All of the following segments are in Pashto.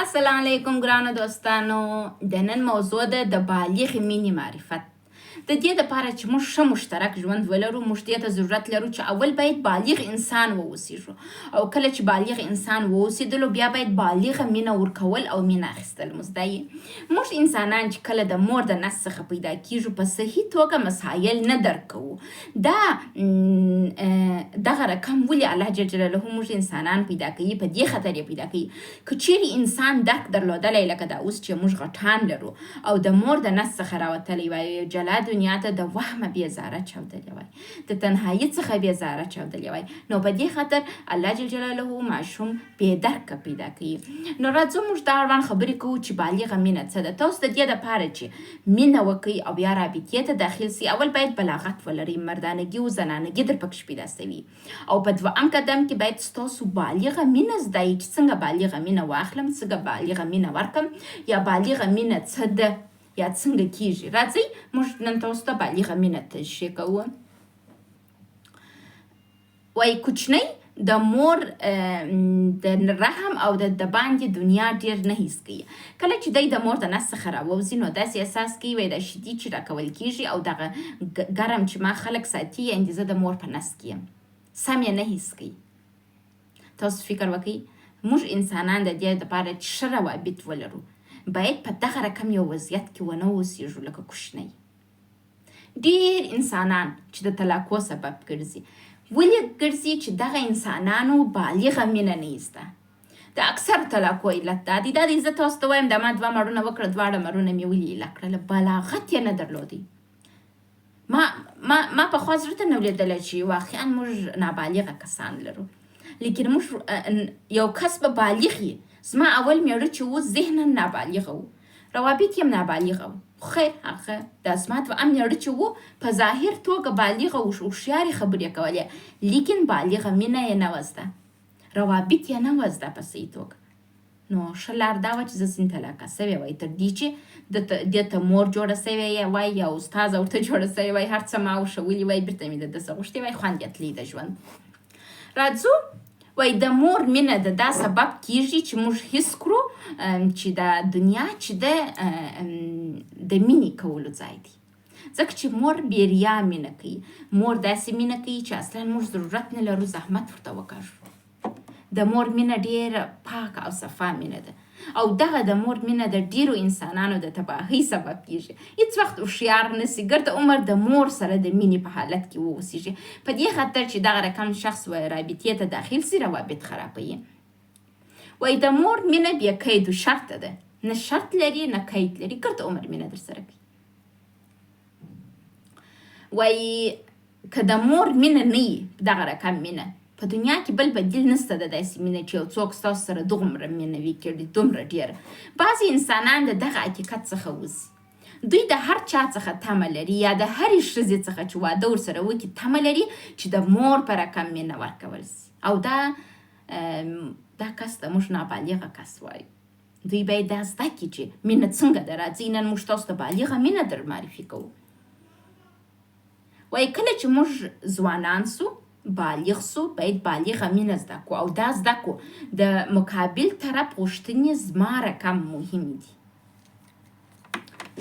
السلام علیکم ګرانو دوستانو، د نن موضوع ده د بالغ مینې معرفت. د دې لپاره چې موږ ښه مشترک ژوند ولرو، موږ دې ته ضرورت لرو چې اول باید بالغ انسان واوسیږو، او کله چې بالغ انسان واوسیدلو بیا باید بالغه مینه ورکول او مینه اخیستل مو زده وي. موږ انسانان چې کله د مور د نس څخه پیدا کیږو، په صحیح توګه مسایل نه درک کوو. دا دغه رقم ولې الله جل جلاله موږ انسانان پیدا کوي؟ په دې خاطر یې پیدا کوي، که چیرې انسان درک درلودلی لکه دا اوس چې موږ غټان لرو او د مور د نس څخه راوتلی وای، یو جلا دنیا ته د وهمه بېزاره چاودلی وای، د تنهایی څخه بېزاره چاودلی وای. نو په دې خاطر الله جل جلاله ماشوم بې درکه پیدا کوي. نو راځو موږ دا اړوند خبرې کوو چې بالغه مینه څه ده. تاسو د دې لپاره چې مینه وکړئ او یا رابطې ته داخل سئ، اول باید بلاغت ولرئ، مردانګي او زنانګي در پکښې پیدا سوي، او په دوهم قدم کې باید ستاسو بالغه مینه زده وي چې څنګه بالغه مینه واخلم، څنګه بالغه مینه ورکم، یا بالغه مینه څه ده یا څنګه کیږي. راځئ موږ نن تاسو ته بالغه مینه تشریح کوو. وایي کوچنی د مور د رحم او د دباندې دنیا ډیر نه حس کوي. کله چې دی د مور د نس څخه راووځي، نو داسې احساس کوي، وایي دا شیدې چې راکول کیږي او دغه ګرم چې ما خلک ساتي، یعنې زه د مور په نس کې یم، سم یې نه حس کوي. تاسو فکر وکړئ، موږ انسانان د دې لپاره چې ښه روابط ولرو، باید په دغه رقم یو وضعیت کې ونه اوسیږو لکه کوچنی. ډیر انسانان چې د طلاقو سبب ګرځي، ولې ګرځي؟ چې دغه انسانانو بالغه مینه نه زده. د اکثر طلاقو علت دا دی. دا دی زه تاسو ته وایم، دا ما دوه مړونه وکړه، دواړه مړونه مې ولې ایله کړله؟ بلاغت یې نه درلودی. ما پخوا زړه ته نه ولیدله چې واقعا موږ نابالغه کسان لرو، لیکن موږ یو کس به بالغ یي. زما اول میړه چې و، ذهنا نابالغه و، روابط یې هم نابالغه و. خیر، هغه د زما دوهم میړه چې و، په ظاهر توګه بالغه و، هوښیارې خبرې کولې، لیکن بالغه مینه یې نه وه زده، روابط یې نه وه زده په صحیح توګه. نو ښه لار دا وه چې زه ځینې طلاقه سوې وای، تر دې چې دې ته مور جوړه سوې یې وای یا استاذه ورته جوړه سوې وای، هر څه ما ورښولي وای، بیرته مې د ده څه غوښتي وای، خوند یې تللی د ژوند. راځو، وای د مور مینه د دا سبب کیږي چې موږ حس کړو چې دا دنیا چې ده د مینې کولو ځای دی، ځکه چې مور بې ریا مینه کوي. مور داسې مینه کوي چې اصلا موږ ضرورت نه لرو زحمت ورته وکاږو. د مور مینه ډیره پاکه او صفا مینه ده، او دغه د مور مینه د ډیرو انسانانو د تباهۍ سبب کیږي. هیڅ وخت هوښیار نسی، ګرد عمر د مور سره د مینې په حالت کې واوسیږي. په دې خاطر چې دغه رقم شخص و رابطې ته داخل سي، روابط خرابوي. وایي د مور مینه بې قید و شرطه ده، نه شرط لري نه قید لري، ګرد عمر مینه درسره کوي. وایي که د مور مینه نه وي، دغه رقم مینه په دنیا کې بل بدیل نشته د داسې مینه چې یو څوک ستاسو سره دغومره مینه وکړي، دومره ډیره. بعضې انسانان د دغه حقیقت څخه وځي. دوی د هر چا څخه تمه لري، یا د هرې ښځې څخه چې واده ورسره وکړي تمه لري چې د مور په رقم مینه ورکول سي، او دا کس ته موږ نابالغه کس وایو. دوی باید دا زده کړي چې مینه څنګه ده. راځئ نن موږ تاسو ته بالغه مینه در معرفي کوو. وایي کله چې موږ ځوانان سو، بالغ سو، باید بالغه مینه زده کړو، او دا زده کړو د مقابل طرف غوښتنې زما رقم مهمې دي.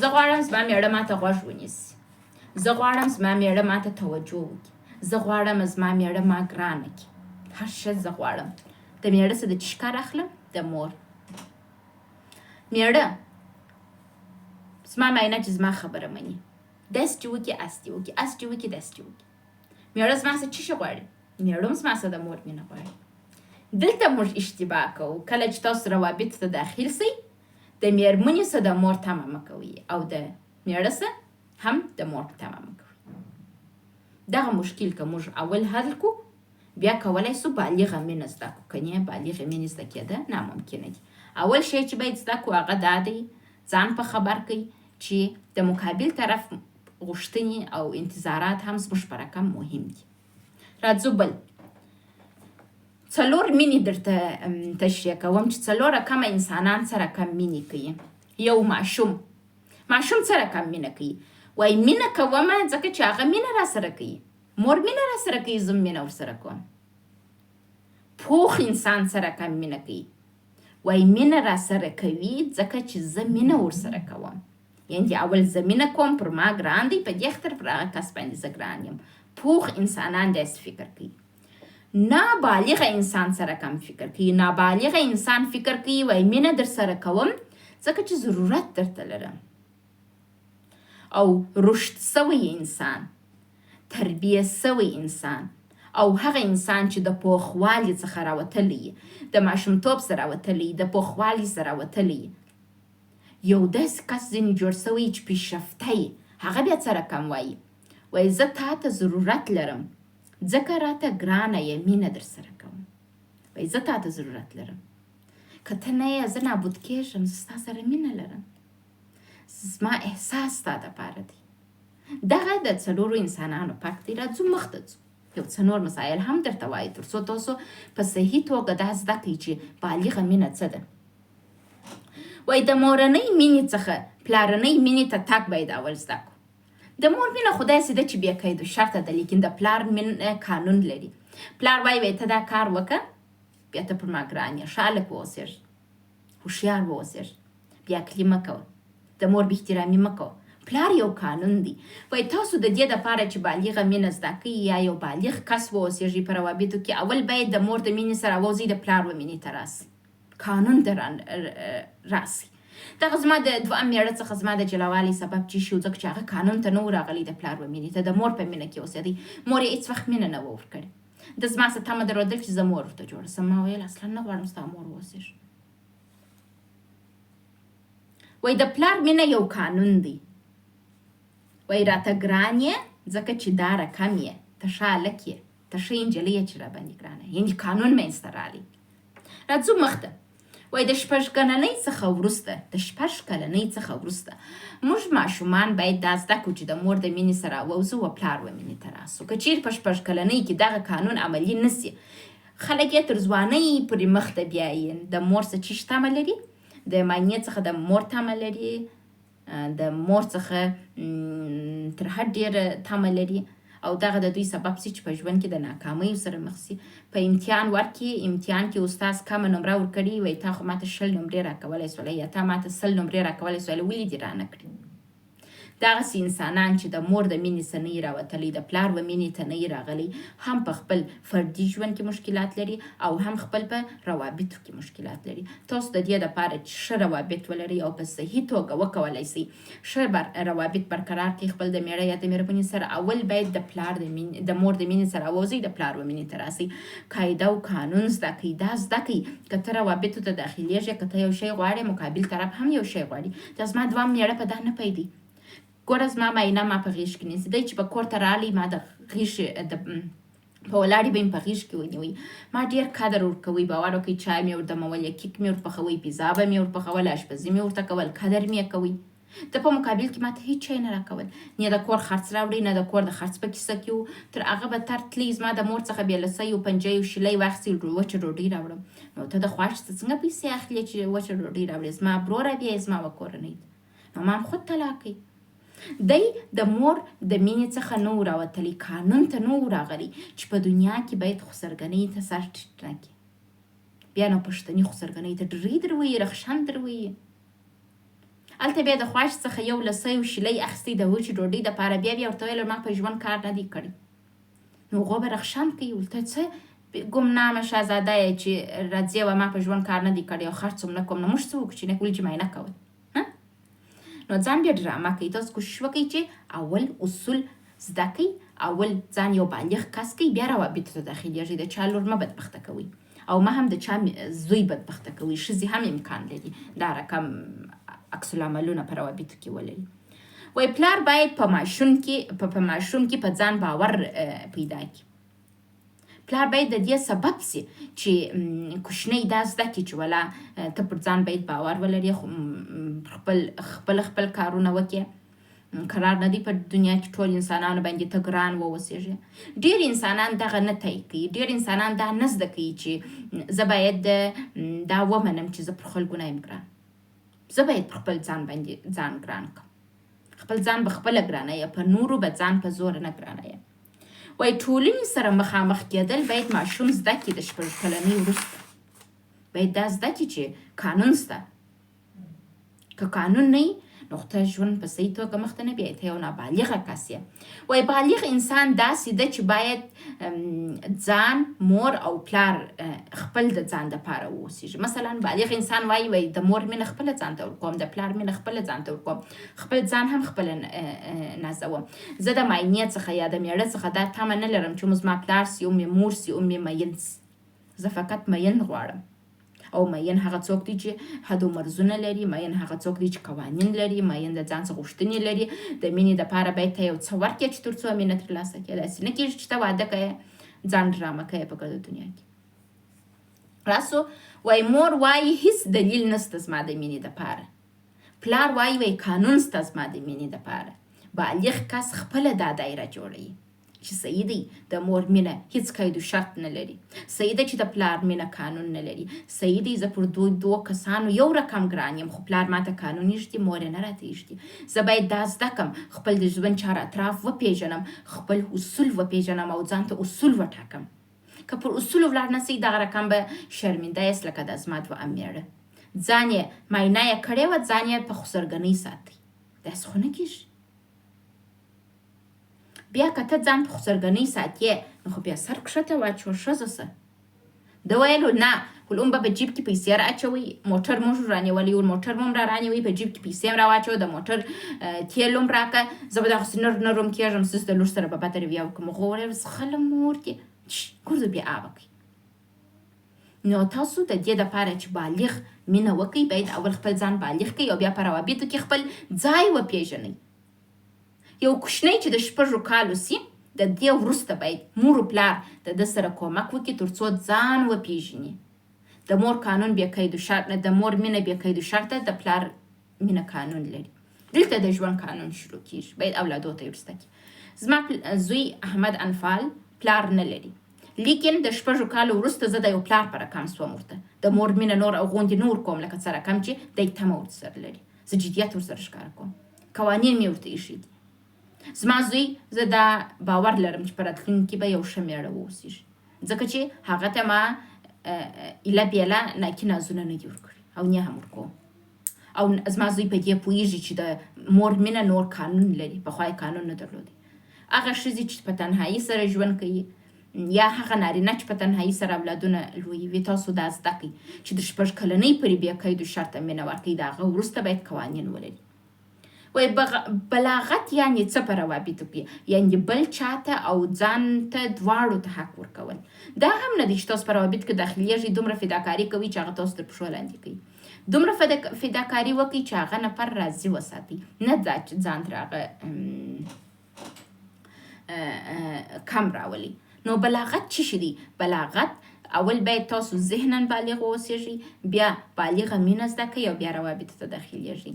زه غواړم زما میړه ماته غوږ ونیسي، زه غواړم زما میړه ماته توجه وکړي، زه غواړم زما میړه ما ګرانه کړي، هر څه زه غواړم. د میړه څه د چی کار اخلم؟ د مور میړه زما معاینه چې زما خبره مني، داسې چې وکړي اس دې وکړي، اس چې وکړي داسې چې وکړي. میړه زما څه چی شي غواړي؟ میړه هم زما څه د مور مینه غواړي. دلته موږ اشتباه کوو. کله چې تاسو روابط ته داخل سئ، د میرمنې څه د مور تمه مه کوئ او د میړه څه هم د مور تمه مه کوئ. دغه مشکل که موږ اول حل کړو، بیا کولای سو بالغه مینه زده کړو، که نه بالغه مینې زده کېده ناممکنه دي. اول شی چې باید زده کړو هغه دا دی، ځان په خبر کړئ چې د مقابل طرف غوښتنې او انتظارات هم زموږ په رقم مهم دي. راځو بل څلور مینې درته تشریح کوم چې څلور رقمه انسانان څه رقم مینې کوي. یو ماشوم، ماشوم څه رقم مینه کوي؟ وایي مینه کومه ځکه چې هغه مینه راسره کوي، مور مینه راسره کوي، زه مینه ورسره کوم. پوخ انسان څه رقم مینه کوي؟ وایي مینه راسره کوي ځکه چې زه مینه ورسره کوم. یعنې اول زه مینه کوم، پر ما ګران دی، په دې خاطر پر هغه کس باندې زه ګران یم. پوخ انسانان داسې فکر کوي. نابالغه انسان سره کم فکر کوي. نابالغه انسان فکر کوي، وایي مینه درسره کوم ځکه چې ضرورت درته لرم. او رشد سوی انسان، تربیه سوی انسان او هغه انسان چې د پوخوالي څخه راوتلی، د ماشومتوب څخه راوتلی، د پوخوالي څخه راوتلی، یو داسې کس ځینې جوړ سوی چې پیشرفته یي، هغه بیا څه رقم وایي؟ وایي زه تا ته ضرورت لرم ځکه راته ګرانه یې، مینه درسره کوم. وایي زه تا ته ضرورت لرم، که ته نه یې زه نابود کېږم، زه ستا سره مینه لرم، زما احساس ستا دپاره دی. دغه د څلورو انسانانو پک دی. راځو مخته ځو، یو څه نور مسایل هم درته وایو تر څو تاسو په صحیح توګه دا زده کړئ چې بالغه مینه څه ده. وایي د مورنۍ مینې څخه پلارنۍ مینې ته تګ باید اول زده کړو. د مور مینه خو داسې ده چې بې قید و شرطه ده، لیکن د پلار مینه قانون لري. پلار وایي وایي ته دا کار وکړه بیا ته پر ما ګران یې، ښه هلک واوسېږه، هوښیار واوسېږه، بې عقلي مه کوه، د مور بې احترامي مه کوه. پلار یو قانون دی. وایي تاسو د دې دپاره چې بالغه مینه زده کړئ یا یو بالغ کس واوسېږئ په روابطو کې، اول باید د مور د مینې سره راووځئ، د پلار و مینې ته راسئ، قانون ته راسئ. دغه زما د دوهم میړه څخه زما د جلاوالي سبب چې شو، ځکه چې هغه قانون ته نه و راغلی، د پلار و مینې ته، د مور په مینه کې اوسېدی. مور یې هېڅ وخت مینه نه وه ورکړې. ده زما څه تمه درلودل چې زه مور ورته جوړه شم. ما ویل اصلا نه غواړم ستا مور واوسېږم. وایي د پلار مینه یو قانون دی. وایي راته ګران یې ځکه چې دا رقم یې، ته ښه هلک یې، ته ښه نجلۍ یې چې راباندې ګرانه یې، یعنې قانون منځته راغلی. راځو مخته. وایي د شپږ کلنۍ څخه وروسته، د شپږ کلنۍ څخه وروسته موږ ماشومان باید دا زده کړو چې د مور د مینې سره راووځو و پلار و مینې ته راسو. که چیرې په شپږ کلنۍ کې دغه قانون عملي نه سي، خلک یې تر ځوانۍ پورې مخته بیایي. د مور څخه چیش تمه لري؟ د ماینې څخه د مور تمه لري، د مور څخه تر حد ډېره تمه لري، او دغه د دوی سبب سي چې په ژوند کې د ناکامیو سره مخ سي. په امتحان ورکړي، امتحان کې استاد کمه نمره ورکړي، وایي تا خو ماته 20 نمرې راکولی سولې یا تا ماته 100 نمرې راکولی سولې، ولې دې رانه کړي؟ دغسې انسانان چې د مور د مینې څخه نه یي راوتلی، د پلار و مینې ته نه یي راغلی، هم په خپل فردي ژوند کې مشکلات لري او هم خپل په روابطو کې مشکلات لري. تاسو د دې لپاره چې ښه روابط ولرئ او په صحیح توګه وکولای شئ ښه روابط برقرار کړئ خپل د میړه یا د میرمنې سره، اول باید د پلار د مینې، د مور د مینې سره راووځئ، د پلار و مینې ته راسئ، قاعده او قانون زده کړئ. دا زده کړئ که ته روابطو ته داخلېږې، که ته یو شی غواړې، مقابل طرف هم یو شی غواړي. دا زما دوام میړه په دا نه پیدي. ګوره زما ماینه ما په غیږ کې نیسي، دی چې په کور ته راغلی ما د غیږ د په ولاړې به مې په غیږ کې ونیوی، ما ډېر قدر ورکوي، باور وکړئ، چای مې وردمولې، کیک مې ورپخوی، پیزا به مې ورپخوله، اشپزي مې ورته کول، قدر مې یې کوی. ده په مقابل کې ماته هیڅ شی نه راکول، نه د کور خرڅ راوړي، نه د کور د خرڅ په کیسه کې و. تر هغه به تر تلی زما د مور څخه بې لسی او پنجه او شیلی واخیستې، وچه ډوډۍ راوړم. نو ته د خواښې څخه څنګه پیسې اخلې چې وچه ډوډۍ راوړې؟ زما ابرو رابیایې زما و کورنۍ ته. نو ما هم خود طلاق کړي. دی د مور د مینې څخه نه و راوتلی، قانون ته نه و راغلی چې په دنیا کې باید خسرګنۍ ته سر ټیټ نه کړي. بیا نو پښتني خسرګنۍ ته ډرۍ درویي، رخشن درویي. هلته بیا د خواښې څخه یو لسی او شیلی اخیستی د وچې ډوډۍ دپاره، بیا بیا ورته ویل ما په ژوند کار نه دی کړی. نو هغو به رخشن کوي، ورته څه ګمنامه شهزاده یې چې راځې وه ما په ژوند کار نه دی کړی او خرڅ هم نه کوم، نو موږ څه وکړو چې نه ولې چې معاینه کول؟ نو ځان بیا ډرامه کوي. تاسو کوشش وکړئ چې اول اصول زده کړئ، اول ځان یو بالغ کس کړئ، بیا روابطو ته داخلېږئ. د چا لور مه بدبخته کوئ او مه هم د چا زوی بدبخته کوئ. ښځې هم امکان لري دا رقم عکس العملونه په روابطو کې ولري. وایي پلار باید په ماشوم کې په ماشوم کې په ځان باور پیدا کړي. پلار باید د دې سبب سي چې کوچنی دا زده کړي چې ولا ته پر ځان باید باور ولرې، خپل خپل خپل کارونه وکړې. قرار نه دی په دنیا کې ټول انسانانو باندې ته ګران واوسېږې. ډېر انسانان دغه نه طی کوي، ډېر انسانان دا نه زده کوي چې زه باید دا ومنم چې زه پر خلکو نه یم ګران، زه باید پر خپل ځان باندې ځان ګران کړم. خپل ځان به خپله ګرانه یم، په نورو به ځان په زوره نه ګرانه یم. وایي ټولنې سره مخامخ کېدل باید ماشوم زده کړي د 6 کلنۍ وروسته. باید دا زده کړي چې قانون سته. که قانون نه وي نو خو ته ژوند په صحیح توګه مخته نه بیایې، ته یو نابالغه کس یې. وایي بالغ انسان داسې ده چې باید ځان، مور او پلار خپل د ځان دپاره واوسېږي. مثلا بالغ انسان وایي، وایي د مور مینه خپله ځان ته ورکوم، د پلار مینه خپله ځان ته ورکوم، خپل ځان هم خپله نازوم. زه د ماینې څخه یا د مېړه څخه دا تمه نه لرم چې هم زما پلار سي، هم مې مور سي، هم مې مین سي. زه فقط مین غواړم. او مین هغه څوک دی چې حد و مرزونه لري، مین هغه څوک دی چې قوانین لري، مین د ځان څخه غوښتنې لري. د مینې دپاره باید ته یو څه ورکړې چې تر څو مینه ترلاسه کړې. داسې نه کېږي چې ته واده کوې، ځان ډرامه کوې په ګرده دنیا کې. راسو وای مور وایي هیڅ دلیل نشته زما د مینې دپاره، پلار وایي وای قانون شته زما د مینې دپاره. بالغ کس خپله دا دایره جوړوي چې صحیح دی د مور مینه هیڅ قید و شرط نه لري، صحیح ده چې د پلار مینه قانون نه لري، صحیح دی زه پر دوی دوو کسانو یو رقم ګران یم، خو پلار ماته قانون ایږدي، مور یې نه راته ایږدي. زه باید دا زده کړم، خپل د ژوند چار اطراف وپېژنم، خپل اصول وپېژنم او ځان ته اصول وټاکم. که پر اصولو ولاړ نه سئ دغه رقم به شرمنده یاست، لکه د زما دوه مېړه. ځان یې معاینه یې کړې وه، ځان یې په خسرګنۍ ساتی، داسې خو نه کېږي. بیا که ته ځان په خسرګنۍ ساتې نو خو بیا سر کښته واچوه، ښځه سه. ده ویلو نه، ولوم به په جیب کې پیسې را اچوي، موټر موږ رانیولی و، موټر مو هم را رانیوي، په جیب کې پیسې هم راواچوه، د موټر تیل هم راکه، زه به دغسې نر نرم کېږم، سس د لور سره به بده رویه وکړم. غوړی ځغله مور دې ګرځو بیا آبه کوي. نو تاسو د دې دپاره چې بالغ مینه وکړئ باید اول خپل ځان بالغ کړئ او بیا په روابطو کې خپل ځای وپېژنئ. یو کوچنی چې د شپږو کالو سي، د دې وروسته باید مور و پلار د ده سره کومک وکړي تر څو ځان وپېژني. د مور قانون بې قید و شرط نه، د مور مینه بې قید و شرط ده، د پلار مینه قانون لري. دلته د ژوند قانون شروع کیږي، باید اولادو ته یې ورزده کړي. زما زوی احمد انفال پلار نه لري، لیکن د شپږو کالو وروسته زه د یو پلار په رقم سوم ورته. د مور مینه نور او غوندې نه ورکوم لکه څه رقم چې دی تمه ورسره لري. زه جدیت ورسره ښکاره کوم، قوانین مې ورته ایښي دي. زما زوی، زه دا باور لرم چې په راتلونکي کې به یو ښه مېړه واوسېږي، ځکه چې هغه ته ما ایله بېله ناکي نازونه نه دي ورکړي او نه هم ورکوم. او زما زوی په دې پوهېږي چې د مور مینه نور قانون لري، پخوا یې قانون نه درلودی. هغه ښځې چې په تنهایي سره ژوند کوي یا هغه نارینه چې په تنهایي سره اولادونه لویوي، تاسو دا زده کړئ چې د شپږ کلنۍ پورې بې قید و شرطه مینه ورکړئ، د هغه وروسته باید قوانین ولري. وای بلاغت یعنی څه په روابطو کې؟ یعنی بل چاته او ځان ته دواړو ته حق ورکول. دا هم نه دی چې تاسو په روابط کې داخلېږئ دومره فداکاري کوئ چې هغه تاسو تر پښو لاندې کوي. دومره فداکاري وکړئ چې هغه نفر راضي وساتئ، نه دا چې ځان تر هغه کم راولي. نو بلاغت څه شي دی؟ بلاغت اول باید تاسو ذهنا بالغ واوسېږئ، بیا بالغه مینه زده کړئ او بیا روابطو ته داخلېږئ.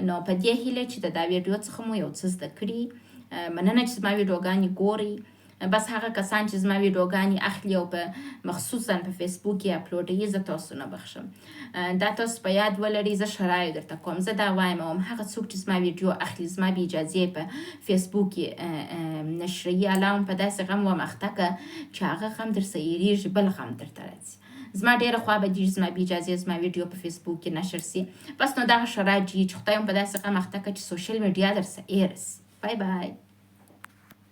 نو په دې هیله چې د دا ویډیو څخه مو یو څه زده کړي. مننه چې زما ویډیوګانې ګورئ. بس هغه کسان چې زما ویډیوګانې اخلي او په مخصوصا په فیسبوک کې اپلوډوي، زه تاسو نه بخښم. دا تاسو په یاد ولرئ، زه ښه رایه درته کوم. زه دا وایم او هغه څوک چې زما ویډیو اخلي، زما بې اجازې په فیسبوک کې نشروي، الله هم په داسې غم وم اخته که چې هغه غم درسه هېرېږي، بل غم درته راځي. زما ډېره خوا بدېږي زما بې اجازې زما ویډیو په فیسبوک کې نشر سي. بس نو دغه ښه راجي چې خدای هم په داسې غم اخته که چې سوشل میډیا درسه هېره سي. بای بای.